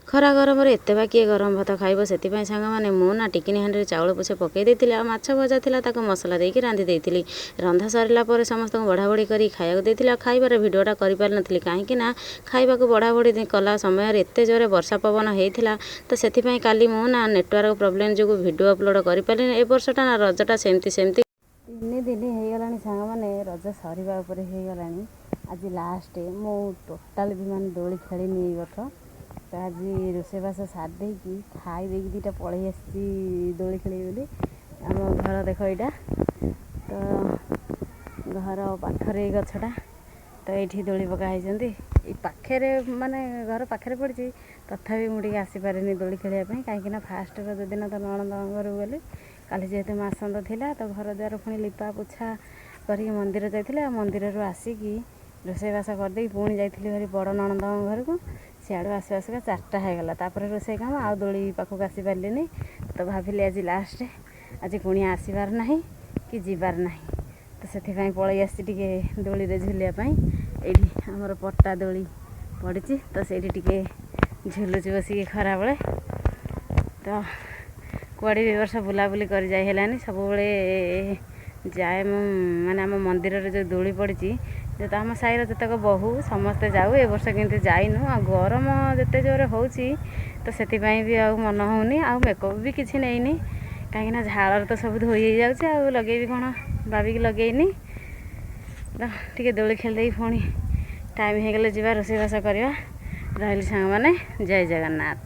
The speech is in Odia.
ଖରା ଗରମରେ ଏତେ ବା କିଏ ଗରମ ଭାତ ଖାଇବ? ସେଥିପାଇଁ ସାଙ୍ଗମାନେ, ମୁଁ ନା ଟିକିନି ହାଣ୍ଡିରେ ଚାଉଳ ପଛେ ପକାଇ ଦେଇଥିଲି ଆଉ ମାଛ ଭଜା ଥିଲା, ତାକୁ ମସଲା ଦେଇକି ରାନ୍ଧି ଦେଇଥିଲି। ରନ୍ଧା ସରିଲା ପରେ ସମସ୍ତଙ୍କୁ ବଢ଼ା ବଢ଼ି କରି ଖାଇବାକୁ ଦେଇଥିଲି। ଆଉ ଖାଇବାର ଭିଡ଼ିଓଟା କରିପାରିନଥିଲି, କାହିଁକି ନା ଖାଇବାକୁ ବଢ଼ା ବଢ଼ି କଲା ସମୟରେ ଏତେ ଜୋରେ ବର୍ଷା ପବନ ହେଇଥିଲା। ତ ସେଥିପାଇଁ କାଲି ମୁଁ ନା ନେଟୱାର୍କ ପ୍ରୋବ୍ଲେମ୍ ଯୋଗୁଁ ଭିଡ଼ିଓ ଅପଲୋଡ଼ କରିପାରିଲିନି। ଏ ବର୍ଷଟା ନା ରଜଟା ସେମିତି ସେମିତି 3 ଦିନ ହେଇଗଲାଣି ସାଙ୍ଗମାନେ, ରଜ ସରିବା ଉପରେ ହେଇଗଲାଣି। ଆଜି ଲାଷ୍ଟ। ମୁଁ ଟୋଟାଲି ବି ମାନେ ଦୋଳି ଖେଳିନି ଏଇ ବର୍ଷ। ତ ଆଜି ରୋଷେଇବାସ ସାରି ଦେଇକି, ଖାଇ ଦେଇକି ଦୁଇଟା ପଳେଇ ଆସିଛି ଦୋଳି ଖେଳିବି ବୋଲି। ଆମ ଘର ଦେଖ ଏଇଟା, ତ ଘର ପାଖରେ ଏଇ ଗଛଟା, ତ ଏଇଠି ଦୋଳି ପକା ହେଇଛନ୍ତି। ଏଇ ପାଖରେ, ମାନେ ଘର ପାଖରେ ପଡ଼ିଛି, ତଥାପି ମୁଁ ଟିକେ ଆସିପାରିନି ଦୋଳି ଖେଳିବା ପାଇଁ। କାହିଁକିନା ଫାଷ୍ଟ ରଜ ଦିନ ତ ନଣନ୍ଦଙ୍କ ଘରକୁ ଗଲି। କାଲି ଯେହେତୁ ମାସନ୍ତ ଥିଲା, ତ ଘର ଦ୍ୱାର ପୁଣି ଲିପା ପୋଛା କରିକି ମନ୍ଦିର ଯାଇଥିଲି। ଆଉ ମନ୍ଦିରରୁ ଆସିକି ରୋଷେଇବାସ କରିଦେଇକି ପୁଣି ଯାଇଥିଲି ଭାରି ବଡ଼ ନଣନ୍ଦଙ୍କ ଘରକୁ। ସିଆଡ଼ୁ ଆସୁ ଆସୁକା 4ଟା ହେଇଗଲା। ତାପରେ ରୋଷେଇ କାମ, ଆଉ ଦୋଳି ପାଖକୁ ଆସିପାରିଲିନି। ତ ଭାବିଲି ଆଜି ଲାଷ୍ଟ, ଆଜି କୁଣିଆ ଆସିବାର ନାହିଁ କି ଯିବାର ନାହିଁ, ତ ସେଥିପାଇଁ ପଳେଇ ଆସିଛି ଟିକେ ଦୋଳିରେ ଝୁଲିବା ପାଇଁ। ଏଇଠି ଆମର ପଟା ଦୋଳି ପଡ଼ିଛି, ତ ସେଇଠି ଟିକେ ଝୁଲୁଛି ବସିକି ଖରାବେଳେ। ତ କୁଆଡ଼େ ବି ଏ ବର୍ଷ ବୁଲାବୁଲି କରି ଯାଇ ହେଲାନି। ସବୁବେଳେ ଯାଏ ମୁଁ, ମାନେ ଆମ ମନ୍ଦିରରେ ଯେଉଁ ଦୋଳି ପଡ଼ିଛି, ଯେ ଆମ ସାହିର ଯେତେକ ବୋହୂ ସମସ୍ତେ ଯାଉ। ଏ ବର୍ଷ କିନ୍ତୁ ଯାଇନୁ। ଆଉ ଗରମ ଯେତେ ଜୋରେ ହେଉଛି, ତ ସେଥିପାଇଁ ବି ଆଉ ମନ ହେଉନି। ଆଉ ମେକଅପ୍ ବି କିଛି ନେଇନି, କାହିଁକିନା ଝାଳରେ ତ ସବୁ ଧୋଇ ହେଇଯାଉଛି, ଆଉ ଲଗେଇବି କ'ଣ ଭାବିକି ଲଗେଇନି। ତ ଟିକେ ଦୋଳି ଖେଳି ଦେଇକି ପୁଣି ଟାଇମ୍ ହେଇଗଲେ ଯିବା ରୋଷେଇବାସ କରିବା। ରହିଲି ସାଙ୍ଗମାନେ, ଜୟ ଜଗନ୍ନାଥ।